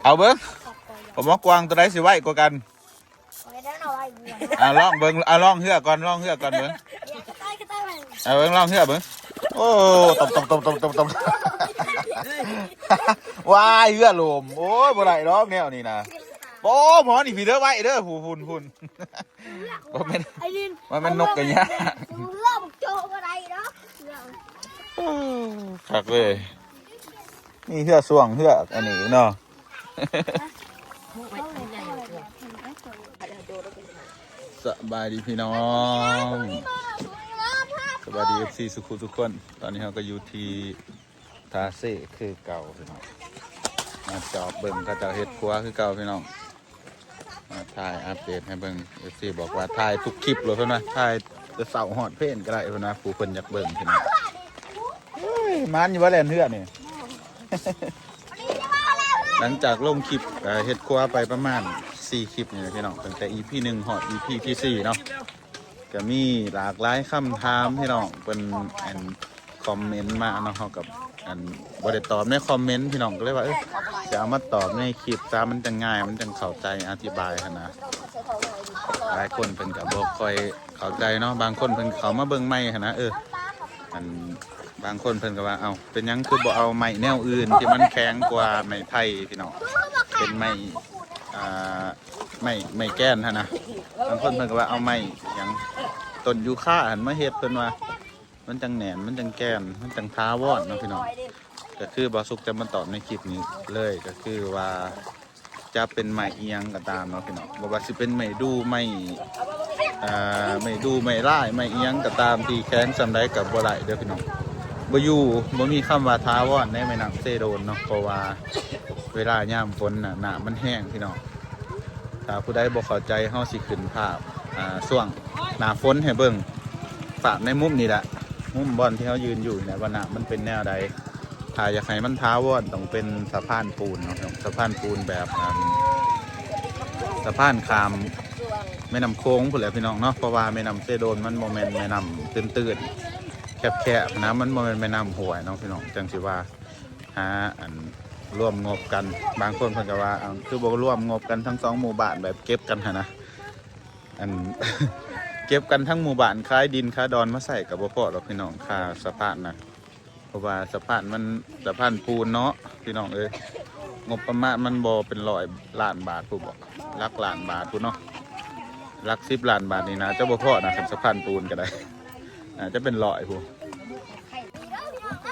ເອົາເບິ່ງ ປາໝໍກວາງໂຕໃດຊິໄວກວ່າກັນ? ໄວ້ແລ້ວເນາະ ໄວ້ຢູ່ເນາະ ອ່າ ລອງເບິ່ງ ອ່າ ລອງເຮືອກ່ອນ ລອງເຮືອກ່ອນເບິ່ງ ກະຕ່າຍ ກະຕ່າຍໄວ້ ເອົາເບິ່ງ ລອງເຮືອເບິ່ງ ໂອ້ ຕົບ ຕົບ ຕົບ ຕົບ ຕົບ ຕົບ ວ້າຍ ເຮືອລົມ ໂອ້ຍ ບໍ່ໄດ້ດອກແນວນີ້ນະ ໂອ້ ໝໍນີ້ພີ້ເດີ ໄວ້ເດີ ພຸ້ນ ພຸ້ນ ພຸ້ນ ບໍ່ແມ່ນ ບໍ່ແມ່ນນົກກະຍາ ເຮືອບັກໂຈບໍ່ໄດ້ດອກ ໂອ້ ຄັກເລີຍ ມີເຮືອຊ່ວງ ເຮືອອັນນີ້ເນາະ ສະບາຍດີພີ່ນ້ອງ ສະບາຍດີ ເອັຟຊີ ສູ່ຄູ່ທຸກຄົນ ຕອນນີ້ເຮົາກະຢູ່ທີ່ທ່າເຊຄືເກົ່າພີ່ນ້ອງ ມາຈອບເບິ່ງເຂົາເຈົ້າເຮັດຄົວຄືເກົ່າພີ່ນ້ອງ ມາຖ່າຍອັບເດດໃຫ້ເບິ່ງ ເອັຟຊີ ບອກວ່າຖ່າຍທຸກຄລິບໂລດ ເພິ່ນວ່າ ຖ່າຍແຕ່ເຊົ້າຮອດເພນກະໄດ້ ເພິ່ນວ່າ ຜູ້ເພິ່ນຢາກເບິ່ງພີ່ນ້ອງ ເອີຍ ໝານຢູ່ບໍ່ແລ່ນເຮືອນີ້ ຫຼັງຈາກລົງຄລິບ ເຮັດຄົວໄປປະມານສີ່ຄລິບນີ້ແຫຼະພີ່ນ້ອງ ຕັ້ງແຕ່ອີພີໜຶ່ງຮອດອີພີທີສີ່ເນາະ ກະມີຫຼາກຫຼາຍຄຳຖາມພີ່ນ້ອງ ເພິ່ນ ອັນ ຄອມເມັນມາເນາະ ເຮົາກະ ອັນ ບໍ່ໄດ້ຕອບໃນຄອມເມັນພີ່ນ້ອງ ກະເລີຍວ່າ ເອີ ຈະເອົາມາຕອບໃນຄລິບຊະ ມັນຈັ່ງງ່າຍ ມັນຈັ່ງເຂົ້າໃຈ ອະທິບາຍຫັ້ນນະ ຫຼາຍຄົນເພິ່ນກະບໍ່ຄ່ອຍເຂົ້າໃຈເນາະ ບາງຄົນເພິ່ນເຂົ້າມາເບິ່ງໃໝ່ຫັ້ນນະ ເອີ ອັນ ບາງຄົນເພິ່ນກະວ່າ ເອົ້າ ເປັນຫຍັງຄືບໍ່ເອົາໄມ້ແນວອື່ນທີ່ມັນແຂງກວ່າໄມ້ໄຜ່ພີ່ນ້ອງ ເປັນໄມ້ ອ່າ ໄມ້ ໄມ້ແກ່ນຫັ້ນນະ ບາງຄົນເພິ່ນກະວ່າເອົາໄມ້ຫຍັງ ຕົ້ນຢູຄາຫັ້ນມາເຮັດ ເພິ່ນວ່າ ມັນຈັ່ງແໜ້ນ ມັນຈັ່ງແກ່ນ ມັນຈັ່ງຖາວອນເນາະພີ່ນ້ອງ ກະຄືບ່າວສຸກຈະມາຕອບໃນຄລິບນີ້ເລີຍ ກະຄືວ່າ ຈະເປັນໄມ້ອີ່ຫຍັງກະຕາມເນາະພີ່ນ້ອງ ບໍ່ວ່າຊິເປັນໄມ້ດູ່ ໄມ້ ອ່າ ໄມ້ດູ່ ໄມ້ລາຍ ໄມ້ອີ່ຫຍັງກະຕາມ ທີ່ແຂງສ່ຳໃດກະບໍ່ໄດ້ເດີພີ່ນ້ອງ ບໍ່ຢູ່ ບໍ່ມີຄຳວ່າຖາວອນໃນແມ່ນ້ຳເຊໂດນເນາະ ເພາະວ່າເວລາຍາມຝົນນະ ນ້ຳມັນແຮງພີ່ນ້ອງ ຖ້າຜູ້ໃດບໍ່ເຂົ້າໃຈ ເຮົາຊິຂຶ້ນພາບ ອ່າ ຊ່ວງໜ້າຝົນໃຫ້ເບິ່ງ ພາບໃນມຸມນີ້ແຫຼະ ມຸມບ່ອນທີ່ເຮົາຢືນຢູ່ນີ້ແຫຼະ ວ່ານ້ຳມັນເປັນແນວໃດ ຖ້າຢາກໃຫ້ມັນຖາວອນຕ້ອງເປັນສະພານປູນເນາະ ສະພານປູນແບບ ອັນ ສະພານຂ້າມແມ່ນ້ຳໂຂງພຸ້ນແຫຼະພີ່ນ້ອງເນາະ ເພາະວ່າແມ່ນ້ຳເຊໂດນມັນບໍ່ແມ່ນແມ່ນ້ຳຕື້ນໆ ແຄບໆ ນະ ມັນບໍ່ແມ່ນແມ່ນ້ຳຫ້ວຍເນາະພີ່ນ້ອງ ຈັ່ງຊິວ່າ ຫາ ອັນ ລວມງົບກັນ ບາງຄົນເພິ່ນກະວ່າ ເອົ້າ ຄືບໍ່ລວມງົບກັນທັງສອງໝູ່ບ້ານ ແບບເກັບກັນຫັ້ນນະ ອັນ ເກັບກັນທັງໝູ່ບ້ານ ຂາຍດິນຂາຍດອນມາໃຊ້ກະບໍ່ພໍດອກພີ່ນ້ອງ ຄ່າສະພານນະ ເພາະວ່າສະພານມັນ ສະພານປູນເນາະພີ່ນ້ອງເອີຍ ງົບປະມານມັນບໍ່ເປັນຮ້ອຍລ້ານບາດພຸ້ນບໍ ຫຼັກລ້ານບາດພຸ້ນເນາະ ຫຼັກສິບລ້ານບາດນີ້ໜ້າຈະບໍ່ພໍນະ ຄັນສະພານປູນກະໄດ້ ໜ້າຈະເປັນຮ້ອຍພຸ້ນ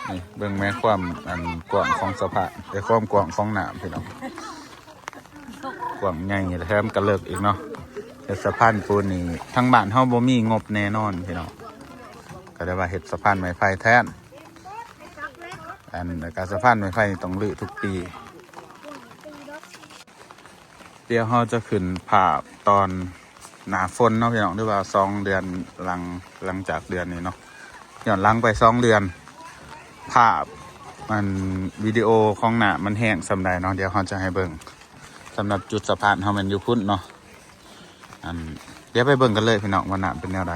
ນີ້ເບິ່ງແມ້ຄວາມ ອັນ ກວ້າງຂອງສະພານ ແຕ່ຄວາມກວ້າງຂອງນ້ຳພີ່ນ້ອງ ກວ້າງໃຫຍ່ແຖມກະເລິກອີກເນາະ ເຮັດສະພານປູນນີ້ ທາງບ້ານເຮົາບໍ່ມີງົບແນ່ນອນພີ່ນ້ອງ ກະໄດ້ວ່າເຮັດສະພານໄມ້ໄຜ່ແທນ ອັນ ແລ້ວກະສະພານໄມ້ໄຜ່ນີ້ຕ້ອງຮື້ທຸກປີ ດຽວເຮົາຈະຂຶ້ນພາບຕອນໜ້າຝົນເນາະພີ່ນ້ອງ ຫຼືວ່າສອງເດືອນຫຼັງ ຫຼັງຈາກເດືອນນີ້ເນາະ ຍ້ອນຫຼັງໄປສອງເດືອນ ພາບ ອັນ ວິດີໂອຂອງນ້ຳມັນແຮງສ່ຳໃດເນາະ ດຽວເຮົາຈະໃຫ້ເບິ່ງ ສຳລັບຈຸດສະພານເຮົາແມ່ນຢູ່ພຸ້ນເນາະ ອັນ ດຽວໄປເບິ່ງກັນເລີຍພີ່ນ້ອງ ວ່ານ້ຳເປັນແນວໃດ.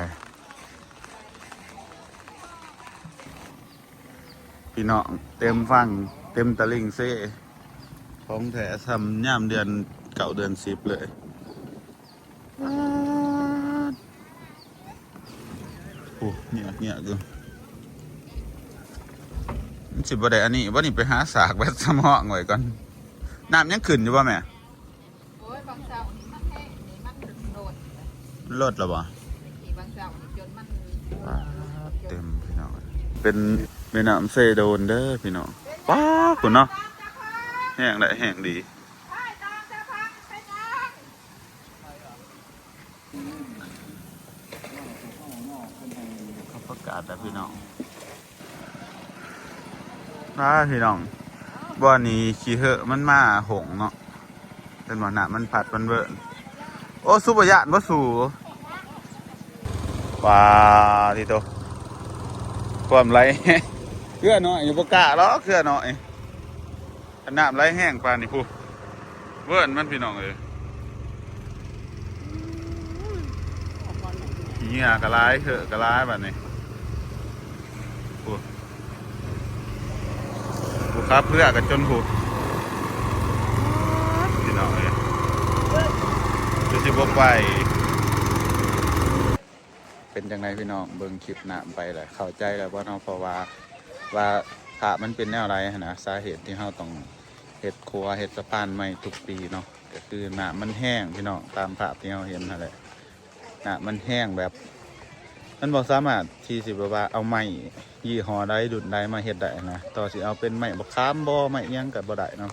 ພີ່ນ້ອງ ເຕັມຝັ່ງເຕັມຕະລິ່ງເຊ ຂອງແທ້ ສ່ຳຍາມເດືອນເກົ້າເດືອນສິບເລີຍ ປາດ ໂອ້ ເງືອກໆຢູ່ ມັນຊິບໍ່ໄດ້ອັນນີ້ບໍ່ນີ້ ໄປຫາສາກແບັດສຳຮອງໄວ້ກ່ອນ ນ້ຳຍັງຂຶ້ນຢູ່ບໍ່ແມ່? ໂອ້ຍ ບາງເຊົ້ານີ້ມັນແຮງນີ້ ມັນລົດ ລົດແລ້ວບໍ່? ບາງເຊົ້ານີ້ຈົນມັນ ປາດ ເຕັມພີ່ນ້ອງ ເປັນແມ່ນ້ຳເຊໂດນເດີພີ່ນ້ອງ ປາດ ພຸ້ນເນາະ ແຮງໄດ້ແຮງດີ ເຂົາປະກາດແລ້ວພີ່ນ້ອງ ອ່າ ພີ່ນ້ອງ ບ່ອນນີ້ຂີ້ເຫີມັນມາຫົງເນາະ ເຫັນບໍ່ ນ້ຳມັນພັດມັນເວີ້ນ ໂອ້ ສຸບໍ່ຢ້ານບໍ່ສຸ ປາດ ຕິໂຕ ຄວາມໄຫຼ ເຮືອນ້ອຍນີ້ບໍ່ກ້າດອກ ເຮືອນ້ອຍ ຄັນນ້ຳໄຫຼແຮງປານນີ້ພຸ້ນ ເວີ້ນມັນພີ່ນ້ອງເອີຍ ເຫຍື່ອກະຫຼາຍ ເຫີກະຫຼາຍບາດນີ້ ຜູ້ ຜູ້ຂັບເຮືອກະຈົນຜູ້ ໄປ. ເປັນຈັ່ງໃດພີ່ນ້ອງ ເບິ່ງຄລິບນ້ຳໄປແລ້ວ ເຂົ້າໃຈແລ້ວບໍ່ເນາະ? ເພາະວ່າ ວ່າພາບມັນເປັນແນວໃດຫັ້ນນະ ສາເຫດທີ່ເຮົາຕ້ອງເຮັດຂົວ ເຮັດສະພານໃໝ່ທຸກປີເນາະ ກໍຄືນ້ຳມັນແຮງພີ່ນ້ອງ ຕາມພາບທີ່ເຮົາເຫັນຫັ້ນແຫຼະ. ນ້ຳມັນແຮງແບບ ມັນບໍ່ສາມາດທີ່ຊິແບບວ່າເອົາໄມ້ຍີ່ຫໍ້ໃດລຸ້ນໃດມາເຮັດໄດ້ນະ ຕໍ່ຊິເອົາເປັນໄມ້ບັກຂາມບໍ່ ໄມ້ຫຍັງກໍບໍ່ໄດ້ເນາະ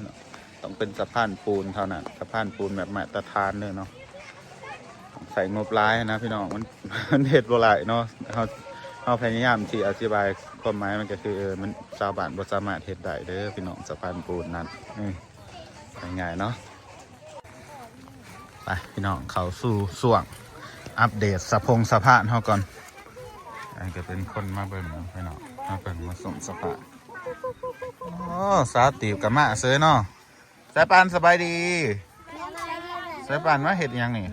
ຕ້ອງເປັນສະພານປູນເທົ່ານັ້ນ ສະພານປູນແບບມາດຕະຖານເລີຍເນາະ. ໃຊ້ງົບຫຼາຍນະພີ່ນ້ອງ ມັນ ມັນເຮັດບໍ່ຫຼາຍເນາະ. ເຮົາ ເຮົາພະຍາຍາມທີ່ອະທິບາຍຄວາມໝາຍມັນກໍຄື ເອີ ມັນ ຊາວບ້ານບໍ່ສາມາດເຮັດໄດ້ເດີພີ່ນ້ອງ ສະພານປູນນັ້ນ ເອີ ງ່າຍໆເນາະ. ໄປພີ່ນ້ອງ ເຂົ້າສູ່ຊ່ວງອັບເດດສະພົງສະພານເຮົາກ່ອນ. ອັນນີ້ກໍເປັນຄົນມາເບິ່ງພີ່ນ້ອງ ມາເບິ່ງມາຊົມສະພານ. ໂອ້ ສາວຕີບກໍມາເຊີຍເນາະ. ສາຍປານ ສະບາຍດີ. ສາຍປານມາເຮັດຫຍັງນີ້?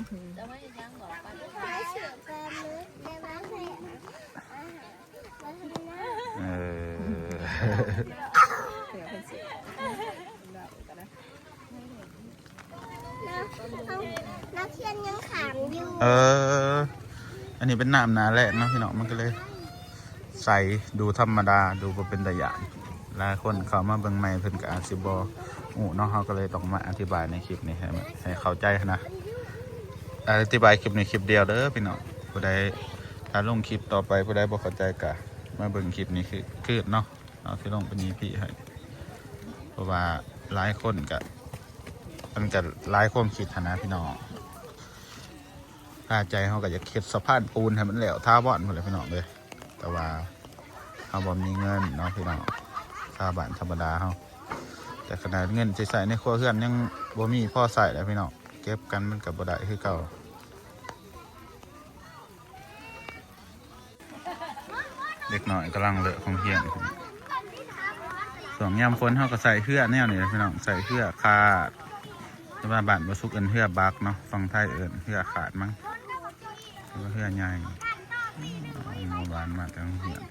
ເອີ ນັກຮຽນຍັງຖາມຢູ່. ເອີ ອັນນີ້ເປັນນ້ຳໜ້າແລ້ງເນາະພີ່ນ້ອງ ມັນກໍເລີຍໃສ ດູທຳມະດາ ດູບໍ່ເປັນຕາຢ້ານ. ຫຼາຍຄົນເຂົ້າມາເບິ່ງໃໝ່ ເພິ່ນກໍອາດຊິບໍ່ຮູ້ເນາະ ເຮົາກໍເລີຍຕ້ອງມາອະທິບາຍໃນຄລິບນີ້ໃຫ້ ໃຫ້ເຂົ້າໃຈນະ. ອະທິບາຍຄລິບນີ້ຄລິບດຽວເດີພີ່ນ້ອງ ຜູ້ໃດ ຖ້າລົງຄລິບຕໍ່ໄປ ຜູ້ໃດບໍ່ເຂົ້າໃຈກໍມາເບິ່ງຄລິບນີ້ຄື ຄືເນາະ. ເຮົາຊິລົງເປັນອີພີໃຫ້ ເພາະວ່າຫຼາຍຄົນກະ ມັນກະຫຼາຍຄວາມຄິດຫັ້ນນະພີ່ນ້ອງ. ຄາໃຈເຮົາກະຢາກເຮັດສະພານປູນໃຫ້ມັນແລ້ວຖາວອນພຸ້ນແຫຼະພີ່ນ້ອງເອີຍ ແຕ່ວ່າເຮົາບໍ່ມີເງິນເນາະພີ່ນ້ອງ ຊາວບ້ານທຳມະດາເຮົາ. ແຕ່ຂະໜາດເງິນທີ່ໃຊ້ໃນຄົວເຮືອນຍັງບໍ່ມີພໍໃຊ້ແຫຼະພີ່ນ້ອງ ເກັບກັນມັນກະບໍ່ໄດ້ຄືເກົ່າ. ເດັກນ້ອຍກຳລັງເລີກໂຮງຮຽນ. ຊ່ວງຍາມຝົນເຮົາກໍໃຊ້ເຮືອແນວນີ້ແຫຼະພີ່ນ້ອງ ໃຊ້ເຮືອຄາດ ແຕ່ວ່າບ້ານບໍ່ສຸກເອີ້ນເຮືອບັກເນາະ ຝັ່ງໄທເອີ້ນເຮືອຄາດມັງ ຫຼືວ່າເຮືອໃຫຍ່. ເມື່ອວານມາແຕ່ໂຮງຮຽນ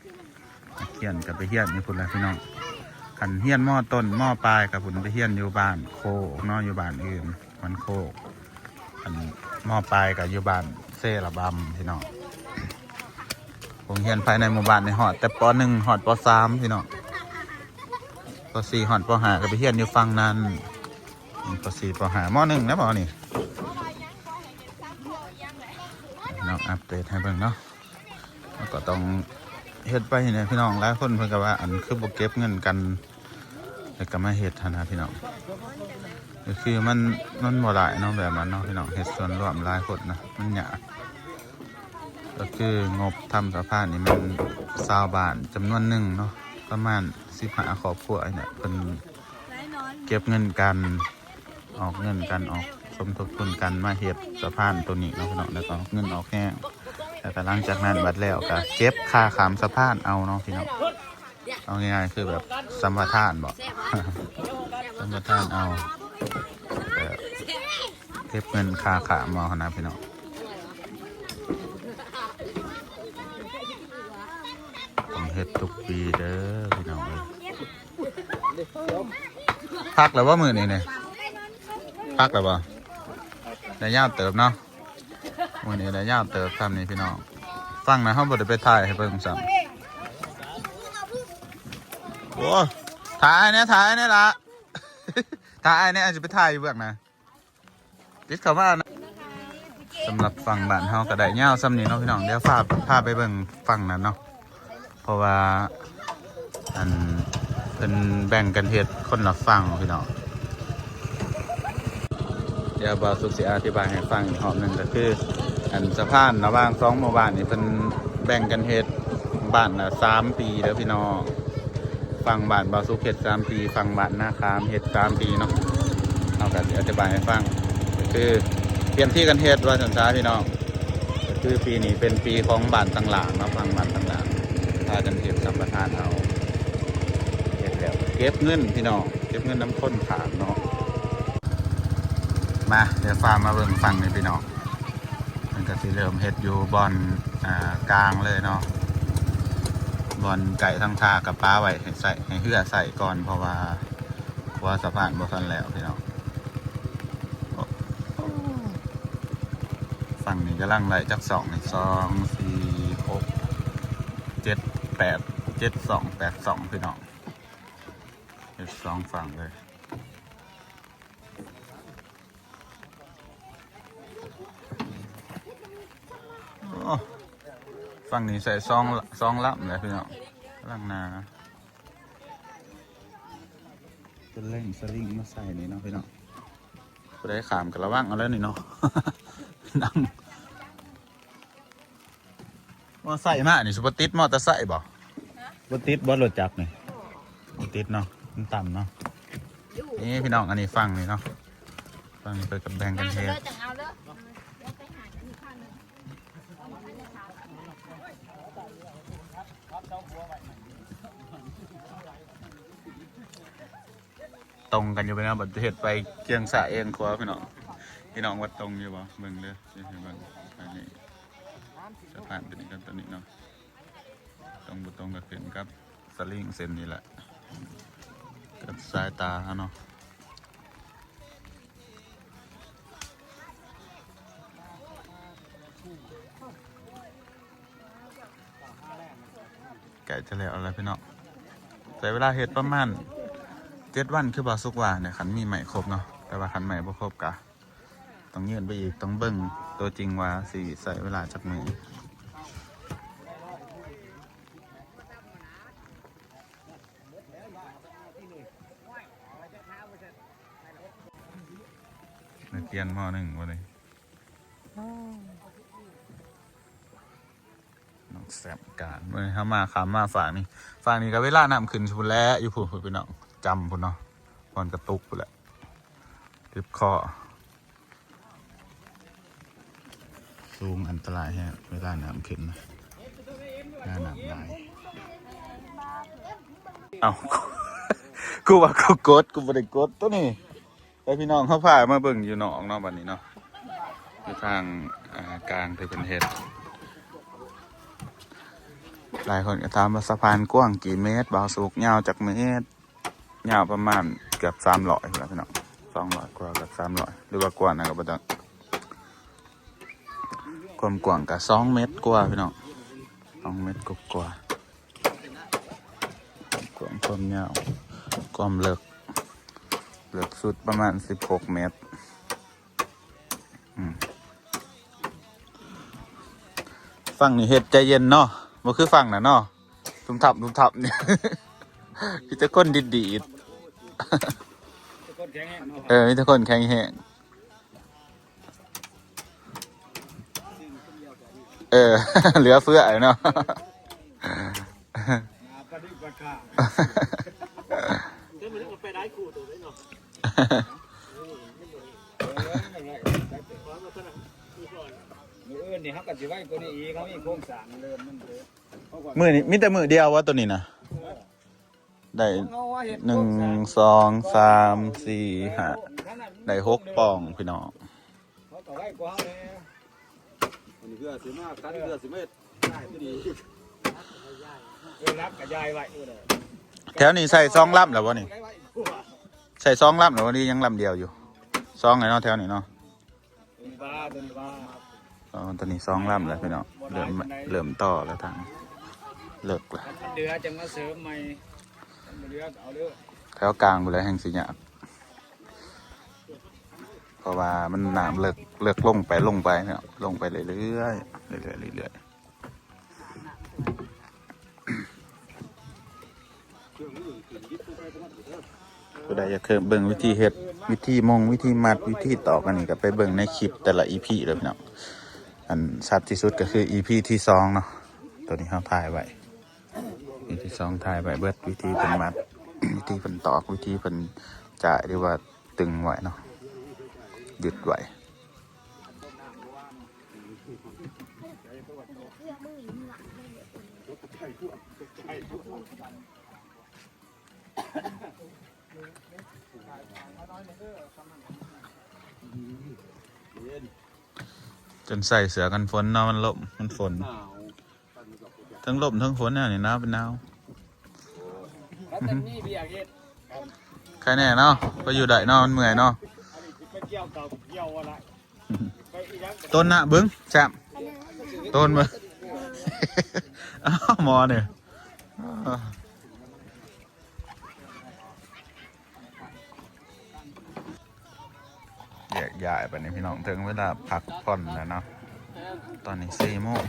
ນັກຮຽນກໍໄປຮຽນຢູ່ພຸ້ນແຫຼະພີ່ນ້ອງ. ຄັນຮຽນ ມ.ຕົ້ນ ມ.ປາຍ ກໍພຸ້ນ ໄປຮຽນຢູ່ບ້ານໂຄກເນາະ ຢູ່ບ້ານອື່ນ ບ້ານໂຄກ. ອັນ ມ.ປາຍ ກໍຢູ່ບ້ານເຊລະບຳພີ່ນ້ອງ. ໂຮງຮຽນພາຍໃນໝູ່ບ້ານນີ້ຮອດແຕ່ ປໍໜຶ່ງ ຮອດ ປໍສາມ ພີ່ນ້ອງ ປໍສີ່ ຮອດ ປໍຫ້າ ກໍໄປຮຽນຢູ່ຝັ່ງນັ້ນ. ປໍສີ່ ປໍຫ້າ ມໍໜຶ່ງແລ້ວບໍ່ນີ້ ເນາະ. ອັບເດດໃຫ້ເບິ່ງເນາະ ເຮົາກໍຕ້ອງເຮັດໄປນີ້ແຫຼະພີ່ນ້ອງ. ຫຼາຍຄົນເພິ່ນກໍວ່າ ອັນ ຄືບໍ່ເກັບເງິນກັນ ແລ້ວກໍມາເຮັດຫັ້ນນະພີ່ນ້ອງ. ກໍຄືມັນ ມັນບໍ່ຫຼາຍເນາະ ແບບນັ້ນເນາະພີ່ນ້ອງ ເຮັດສ່ວນລວມຫຼາຍຄົນນະ ມັນຍາກ. ກໍຄືງົບທຳສະພານນີ້ ແມ່ນຊາວບ້ານຈຳນວນໜຶ່ງເນາະ ປະມານສິບຫ້າຄອບຄົວນີ້ແຫຼະ ເພິ່ນເກັບເງິນກັນ ອອກເງິນກັນ ອອກສົມທົບທຶນກັນມາເຮັດສະພານໂຕນີ້ເນາະພີ່ນ້ອງ. ແລ້ວກໍເງິນອອກແຮງ ແລ້ວກໍຫຼັງຈາກນັ້ນບັດແລ້ວກໍເກັບຄ່າຂ້າມສະພານເອົາເນາະພີ່ນ້ອງ. ເອົາງ່າຍໆ ຄືແບບສຳປະທານບໍ ສຳປະທານເອົາ ແລ້ວກໍເກັບເງິນຄ່າຂ້າມເອົາຫັ້ນນະພີ່ນ້ອງ. ຕ້ອງເຮັດທຸກປີເດີພີ່ນ້ອງເອີຍ. ພັກແລ້ວບໍ່ມື້ນີ້ນີ້ ພັກແລ້ວບໍ່? ໄດ້ຍາວເຕີບເນາະ ມື້ນີ້ໄດ້ຍາວເຕີບຊ່ຳນີ້ພີ່ນ້ອງ. ຝັ່ງນັ້ນເຮົາບໍ່ໄດ້ໄປຖ່າຍໃຫ້ເບິ່ງຊ້ຳ. ໂອ້ ຖ່າຍແດ່ ຖ່າຍແດ່ລະ ຖ່າຍແດ່ ອາດຊິໄປຖ່າຍຢູ່ເບື້ອງໜ້າ. ຕິດເຂົ້າມານະ. ສຳລັບຝັ່ງບ້ານເຮົາກໍໄດ້ຍາວຊ່ຳນີ້ເນາະພີ່ນ້ອງ. ດຽວພາ ພາໄປເບິ່ງຝັ່ງນັ້ນເນາະ ເພາະວ່າ ອັນ ເພິ່ນແບ່ງກັນເຮັດຄົນລະຝັ່ງພີ່ນ້ອງ. ດຽວບ່າວສຸກຊິອະທິບາຍໃຫ້ຟັງອີກຮອບໜຶ່ງ ກໍຄື ອັນ ສະພານລະຫວ່າງສອງໝູ່ບ້ານນີ້ ເພິ່ນແບ່ງກັນເຮັດບ້ານລະສາມປີເດີພີ່ນ້ອງ. ຝັ່ງບ້ານບ່າວສຸກເຮັດສາມປີ ຝັ່ງບ້ານນາຄາມເຮັດສາມປີເນາະ. ເຮົາກໍຊິອະທິບາຍໃຫ້ຟັງ ກໍຄືປ່ຽນທີ່ກັນເຮັດວ່າຊັ້ນຊະພີ່ນ້ອງ. ກໍຄືປີນີ້ເປັນປີຂອງບ້ານຕ່າງຫຼາງເນາະ ຝັ່ງບ້ານຕ່າງຫຼາງ ພາກັນເຮັດສຳປະທານເອົາ ເຮັດແລ້ວເກັບເງິນພີ່ນ້ອງ ເກັບເງິນນຳຄົນຂ້າມເນາະ. ມາ ດຽວພາມາເບິ່ງຝັ່ງນີ້ພີ່ນ້ອງ. ເພິ່ນກໍຊິເລີ່ມເຮັດຢູ່ບ່ອນ ອ່າ ກາງເລີຍເນາະ ບ່ອນໃກ້ທາງທ່າກໍປະໄວ້ໃຫ້ໃຊ້ ໃຫ້ເຮືອໃຊ້ກ່ອນ ເພາະວ່າຂົວສະພານບໍ່ທັນແລ້ວພີ່ນ້ອງ. ໂອ້ ໂອ້ ຝັ່ງນີ້ກຳລັງໄດ້ຈັກຊ່ອງນີ້ ສອງ ສີ່ ຫົກ ເຈັດ ແປດ ເຈັດຊ່ອງ ແປດຊ່ອງ ພີ່ນ້ອງ ເຮັດສອງຝັ່ງເລີຍ. ໂອ້ ຝັ່ງນີ້ໃສ່ສອງ ສອງລຳແຫຼະພີ່ນ້ອງ ກຳລັງໜາ ເພິ່ນເລັ່ງສະລິງມາໃສ່ນີ້ເນາະພີ່ນ້ອງ ຜູ້ໃດຂ້າມກໍລະວັງເອົາແລ້ວນີ້ເນາະ ນັ່ງ ມອໄຊມານີ້ ຊິບໍ່ຕິດມໍເຕີໄຊບໍ່? ຮະ? ບໍ່ຕິດບໍ່ ລົດຈັກນີ້? ບໍ່ຕິດເນາະ ມັນຕ່ຳເນາະ. ນີ້ພີ່ນ້ອງ ອັນນີ້ຝັ່ງນີ້ເນາະ ຝັ່ງນີ້ເພິ່ນກໍແບ່ງກັນເຮັດ ເອົາເດີ ຈັງເອົາເດີ ເອົາໄປຫາອີກຄັ້ງໜຶ່ງ. ຕົງກັນຢູ່ພີ່ນ້ອງ ບັດເຮັດໄປກຽງຊ້າຍກຽງຂວາພີ່ນ້ອງ. ພີ່ນ້ອງວ່າຕົງຢູ່ບໍ່? ເບິ່ງເດີ ຊິໃຫ້ເບິ່ງ ອັນນີ້ ສະພານຕົວນີ້ກັບຕົວນີ້ເນາະ ຕົງບໍ່ຕົງກໍຂຶ້ນກັບສະລິງເສັ້ນນີ້ແຫຼະ ກັບສາຍຕາເຮົາເນາະ. ໃກ້ຈະແລ້ວແລ້ວພີ່ນ້ອງ ໃຊ້ເວລາເຮັດປະມານເຈັດວັນ ຄືບ່າວສຸກວ່ານີ້ ຄັນມີໄມ້ຄົບເນາະ ແຕ່ວ່າຄັນໄມ້ບໍ່ຄົບກະ ຕ້ອງຍື່ນໄປອີກ ຕ້ອງເບິ່ງໂຕຈິງວ່າຊິໃຊ້ເວລາຈັກມື້. ນັກຮຽນ ມໍໜຶ່ງ ບໍ່ໄດ້ ນ້ອງແຊມການ ມື້ນີ້ເຮົາມາຂ້າມມາຟາກນີ້ ຟາກນີ້ກໍເວລານ້ຳຂຶ້ນພຸ້ນແຫຼະ ຢູ່ພຸ້ນ ພຸ້ນພີ່ນ້ອງ ຈຳພຸ້ນເນາະ ບ່ອນກະຕຸກພຸ້ນແຫຼະ ເຈັບຄໍ ສູງອັນຕະລາຍແຮງ ເວລານ້ຳຂຶ້ນນະ ເວລານ້ຳຫຼາຍ. ເອົ້າ ກູວ່າກູກົດ ກູບໍ່ໄດ້ກົດໂຕນີ້. ໄປພີ່ນ້ອງ ເຮົາພາມາເບິ່ງຢູ່ນອກເນາະ ບັດນີ້ເນາະ ຢູ່ທາງ ອ່າ ກາງທີ່ເພິ່ນເຮັດ. ຫຼາຍຄົນກໍຖາມວ່າສະພານກວ້າງກີ່ເມັດ ບ່າວສຸກ ຍາວຈັກເມັດ? ຍາວປະມານເກືອບສາມຮ້ອຍພຸ້ນລະພີ່ນ້ອງ ສອງຮ້ອຍກວ່າ ເກືອບສາມຮ້ອຍ ຫຼືວ່າກວ່ານັ້ນກໍບໍ່ຈັກ. ຄວາມກວ້າງກໍສອງເມັດກວ່າພີ່ນ້ອງ ສອງເມັດກວ່າໆ ຄວາມ ຄວາມຍາວ ຄວາມເລິກ ເລິກສຸດປະມານສິບຫົກເມັດ. ອືມ ຝັ່ງນີ້ເຮັດໃຈເຢັນເນາະ ບໍ່ຄືຝັ່ງນັ້ນເນາະ ທຸ່ມທັບທຸ່ມທັບນີ້ ມີແຕ່ຄົນດີດໆ ມີແຕ່ຄົນແຂງແຮງເນາະ ເອີ ມີແຕ່ຄົນແຂງແຮງ. ເອີ ເຫຼືອເຟືອເນາະ ປາດິບປາກາ ເອີ ມັນກໍໄປຫຼາຍຄູ່ໂຕເດ້ເນາະ. ມື້ອື່ນນີ້ເຮົາກໍຊິໄວກວ່ານີ້ອີກ ເຮົາມີໂຄງສ້າງເລີ່ມມັນເດີ. ມື້ນີ້ມີແຕ່ມື້ດຽວວະ ໂຕນີ້ນະ? ໄດ້ ໜຶ່ງ ສອງ ສາມ ສີ່ ຫ້າ ໄດ້ຫົກປ່ອງພີ່ນ້ອງ. ເຂົາກໍໄວກວ່າເຮົາແດ່ ອັນນີ້ເພື່ອຊິມາກັນ ເພື່ອຊິມາເຮັດ ເອີ ລັກກະຢາຍໄວ້ ເອີ ແຖວນີ້ໃສ່ສອງລຳແລ້ວບໍ່ນີ້? ໃສ່ສອງລຳແລ້ວບໍ່ນີ້? ຍັງລຳດຽວຢູ່ ສອງແລ້ວເນາະ ແຖວນີ້ເນາະ. ຕົວນີ້ວ່າ ຕົວນີ້ວ່າ ອໍ ຕົວນີ້ສອງລຳແລ້ວພີ່ນ້ອງ ເລີ່ມ ເລີ່ມຕໍ່ແລ້ວ ທາງເລິກແລ້ວ ຄັນເຫຼືອຈັ່ງມາເສີມໃໝ່ ຄັນບໍ່ເຫຼືອກໍເອົາເດີ. ແຖວກາງພຸ້ນແຫຼະແຮ່ງຊິຍາກ ເພາະວ່າມັນນ້ຳເລິກ ເລິກລົງໄປ ລົງໄປເນາະ ລົງໄປເລື້ອຍໆ ເລື້ອຍໆ ເລື້ອຍໆ. ຜູ້ໃດຢາກເບິ່ງວິທີເຮັດ ວິທີມົງ ວິທີມັດ ວິທີຕອກ ອັນນີ້ກໍໄປເບິ່ງໃນຄລິບແຕ່ລະອີພີເດີພີ່ນ້ອງ. ອັນຊັດທີ່ສຸດກໍຄືອີພີທີສອງເນາະ ໂຕນີ້ເຮົາຖ່າຍໄວ້ ອີພີທີສອງ ຖ່າຍໄວ້ເບິດ ວິທີເພິ່ນມັດ ວິທີເພິ່ນຕອກ ວິທີເພິ່ນຈາຍ ຫຼືວ່າຕຶງໄວ້ເນາະ ຍຶດໄວ້. ຈົນໃສ່ເສື້ອກັນຝົນເນາະ ມັນລົມ ມັນຝົນ ເທິງລົມເທິງຝົນແນວນີ້ ໜາວເປັນໜາວ. ຄັນມີວຽກເຮັດ ໃຄແນ່ເນາະ ພໍຢູ່ໄດ້ເນາະ ມັນເມື່ອຍເນາະ ອັນນີ້ຊິໄປກ່ຽວເຂົ້າກ່ຽວບໍ່ໄດ້. ຕົ້ນນະເບິ່ງແຊບ ຕົ້ນເບິ່ງ ອ້າວ ໝໍນີ້ ແຍກຍ້າຍໄປນີ້ພີ່ນ້ອງ ເຖິງເວລາພັກຜ່ອນແລ້ວເນາະ. ຕອນນີ້ສີ່ໂມງ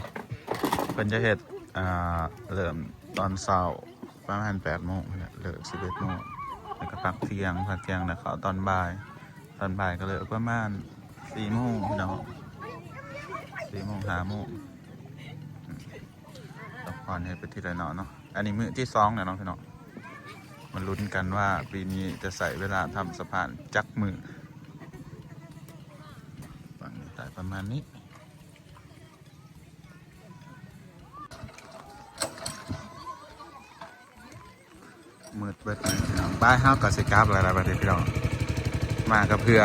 ເພິ່ນຈະເຮັດ ອ່າ ເລີ່ມຕອນເຊົ້າປະມານແປດໂມງ ແລ້ວເລີກສິບເອັດໂມງ ແລ້ວກໍພັກທ່ຽງ ພັກທ່ຽງແລ້ວເຂົ້າຕອນບ່າຍ ຕອນບ່າຍກໍເລີກປະມານສີ່ໂມງພີ່ນ້ອງ ສີ່ໂມງ ຫ້າໂມງ. ອືມ ພັກຜ່ອນເຮັດໄປທີລະໜ້ອຍເນາະ. ອັນນີ້ມື້ທີສອງແລ້ວເນາະພີ່ນ້ອງ ມາລຸ້ນກັນວ່າປີນີ້ຈະໃຊ້ເວລາທຳສະພານຈັກມື້. ຝັ່ງນີ້ໄດ້ປະມານນີ້ ມືດເບິດເລີຍພີ່ນ້ອງ. ໄປ ເຮົາກໍຊິກັບແລ້ວລະບັດນີ້ພີ່ນ້ອງ ມາກັບເຮືອ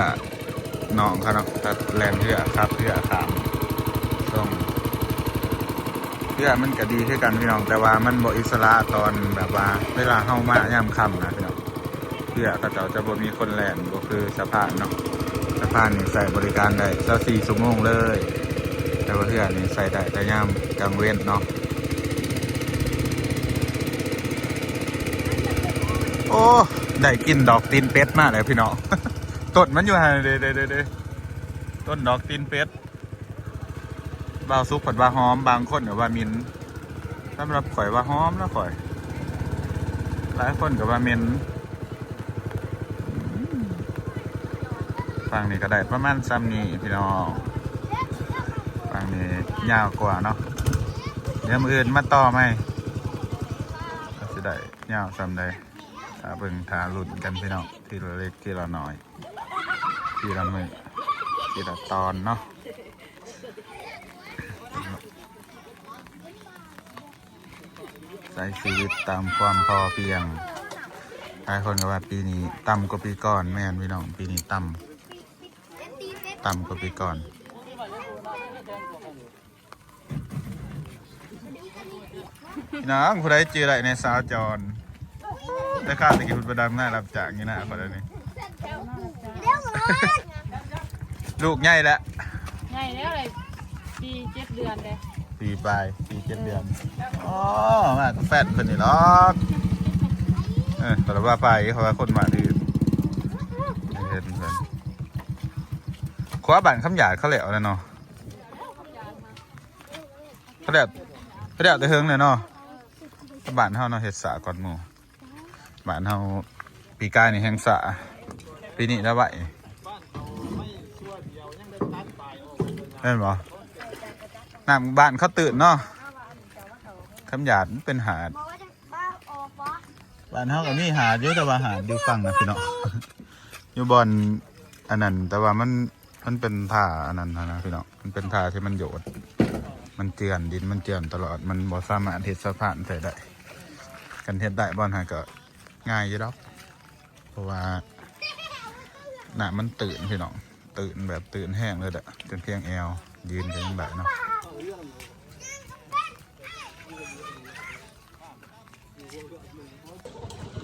ນ້ອງເຂົາເນາະ ກໍແລ່ນເຮືອ ຂັບເຮືອຂ້າມ ສົ່ງ ເຮືອມັນກໍດີຄືກັນພີ່ນ້ອງ ແຕ່ວ່າມັນບໍ່ອິດສະຫຼະຕອນແບບວ່າເວລາເຮົາມາຍາມຄ່ຳນະພີ່ນ້ອງ. ເຮືອເຂົາເຈົ້າຈະບໍ່ມີຄົນແລ່ນ ບໍ່ຄືສະພານເນາະ ສະພານນີ້ໃຊ້ບໍລິການໄດ້ຊາວສີ່ຊົ່ວໂມງເລີຍ ແຕ່ວ່າເຮືອນີ້ໃຊ້ໄດ້ແຕ່ຍາມກາງເວັນເນາະ. ໂອ້ ໄດ້ກິ່ນດອກຕີນເປັດມາແລ້ວພີ່ນ້ອງ ຕົ້ນມັນຢູ່ຫັ້ນເດ້ ເດ້ ເດ້ ເດ້ ຕົ້ນດອກຕີນເປັດ. ບ່າວສຸກເພິ່ນວ່າຫອມ ບາງຄົນກໍວ່າໝິ່ນ ສຳລັບຂ້ອຍວ່າຫອມນະຂ້ອຍ ຫຼາຍຄົນກໍວ່າເໝັນ. ອືມ ຝັ່ງນີ້ກໍໄດ້ປະມານສ່ຳນີ້ພີ່ນ້ອງ ຝັ່ງນີ້ຍາວກວ່າເນາະ ດຽວມື້ອື່ນມາຕໍ່ໃໝ່ ວ່າຊິໄດ້ຍາວສ່ຳໃດ ຖ້າເບິ່ງຖ້າລຸ້ນກັນພີ່ນ້ອງ ທີລະເລັກທີລະນ້ອຍ ທີລະມື້ ທີລະຕອນເນາະ. ໃຊ້ຊີວິດຕາມຄວາມພໍພຽງ ຫຼາຍຄົນກໍວ່າປີນີ້ຕ່ຳກວ່າປີກ່ອນ ແມ່ນພີ່ນ້ອງ ປີນີ້ຕ່ຳ ຕ່ຳກວ່າປີກ່ອນ. ພີ່ນ້ອງ ຜູ້ໃດຈື່ໄດ້ແດ່ ສາວຈອນ ແຕ່ຄາວຕະກີ້ເພິ່ນໄປດຳນາຮັບຈ້າງຢູ່ນາຂ້ອຍແລ້ວນີ້ ລູກໃຫຍ່ແລ້ວ ໃຫຍ່ແລ້ວ ໄດ້ສີ່ເຈັດເດືອນເດ້ ປີປາຍ ສີ່ເຈັດເດືອນ. ອໍ ມາກັບແຟນເພິ່ນນີ້ດອກ ເອີ ແຕ່ວ່າໄປ ເພາະວ່າຄົນບ້ານອື່ນ ເຫັນເພິ່ນ ຂົວບ້ານຄຳຢາດເຂົາແລ້ວແລ້ວເນາະ. ເຂົາແລ້ວ ເຂົາແລ້ວແຕ່ເຫິງແລ້ວເນາະ ບ້ານເຮົາເນາະ ເຮັດຊ້າກ່ອນໝູ່ ບ້ານເຮົາປີກາຍນີ້ແຮ່ງຊ້າ ປີນີ້ລະໄວ ແມ່ນບໍ່? ນ້ຳບ້ານເຂົາຕື້ນເນາະ ຄຳຢາດມັນເປັນຫາດ ບ້ານເຮົາກໍມີຫາດຢູ່ ແຕ່ວ່າຫາດຢູ່ຝັ່ງນະພີ່ນ້ອງ ຢູ່ບ່ອນອັນນັ້ນ ແຕ່ວ່າມັນ ມັນເປັນທ່າອັນນັ້ນນະພີ່ນ້ອງ ມັນເປັນທ່າທີ່ມັນໂຍດ ມັນເຈື່ອນ ດິນມັນເຈື່ອນຕະຫຼອດ ມັນບໍ່ສາມາດເຮັດສະພານໃສ່ໄດ້ ຄັນເຮັດໄດ້ບ່ອນຫັ້ນກໍງ່າຍຢູ່ດອກ ເພາະວ່ານ້ຳມັນຕື້ນພີ່ນ້ອງ ຕື້ນແບບຕື້ນແຮງເລີຍແຫຼະ ຈົນພຽງແອວ ຢືນກໍຍັງໄດ້ເນາະ.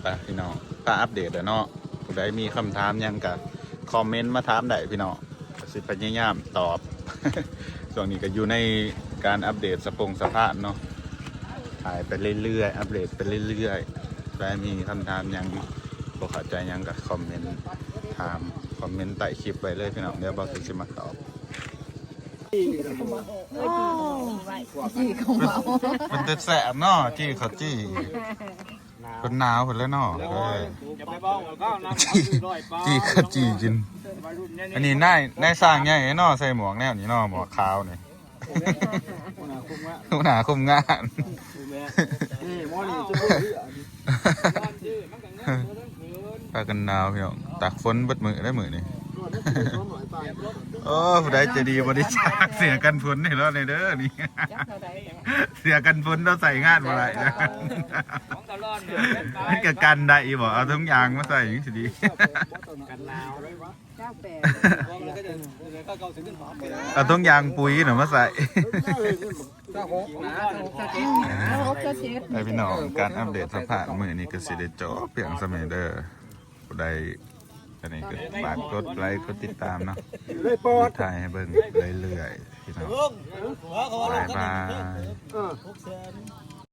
ໄປພີ່ນ້ອງ ພາອັບເດດແຫຼະເນາະ ຜູ້ໃດມີຄຳຖາມຫຍັງກະຄອມເມັນມາຖາມໄດ້ພີ່ນ້ອງ ກະຊິພະຍາຍາມຕອບ ຊ່ວງນີ້ກະຢູ່ໃນການອັບເດດສະພົງສະພານເນາະ ຖ່າຍໄປເລື້ອຍໆ ອັບເດດໄປເລື້ອຍໆ ໃຜມີຄຳຖາມຫຍັງ ບໍ່ເຂົ້າໃຈຫຍັງກະຄອມເມັນຖາມ ຄອມເມັນໃຕ້ຄລິບໄວ້ເລີຍພີ່ນ້ອງ ດຽວບ່າວສຸກຊິມາຕອບ. ຈີ່ເຂົ້າເມົາ ເປັນ ເປັນແຕ່ແຊບເນາະ ຈີ່ເຂົ້າຈີ່ ເພິ່ນໜາວເພິ່ນແລ້ວເນາະ ເອີ ຢ່າໄປບອກເຂົານຳ ຈີ່ເຂົ້າຈີ່ກິນ ອັນນີ້ນາຍ ນາຍຊ່າງໃຫຍ່ເນາະ ໃສ່ໝວກແນວນີ້ເນາະ ໝວກຂາວນີ້ ຫົວໜ້າຄຸມງານ ຫົວໜ້າຄຸມງານ ພາກັນໜາວພີ່ນ້ອງ ຕາກຝົນເບິດມື້ເດ້ມື້ນີ້ ໂອ້ ຜູ້ໃດໃຈດີບໍລິຈາກເສື້ອກັນຝົນໃຫ້ລາວແດ່ເດີນີ້ ເສື້ອກັນຝົນລາວໃຊ້ງານບໍ່ໄດ້ ມັນກະກັນໄດ້ຢູ່ບໍ່ ເອົາຖົງຢາງມາໃສ່ຈັ່ງຊີ້ດີ ກັນໜາວ ເອົາຖົງຢາງປຸ໋ຍນະມາໃສ່ ໄປພີ່ນ້ອງ ການອັບເດດສະພານມື້ນີ້ກໍຊິໄດ້ຈົບພຽງສ່ຳນີ້ເດີ ຜູ້ໃດ ອັນນີ້ກໍຝາກກົດໄລກົດຕິດຕາມເນາະ ຖ່າຍໃຫ້ເບິ່ງເລື້ອຍໆ ພີ່ນ້ອງ ບາຍບາຍ.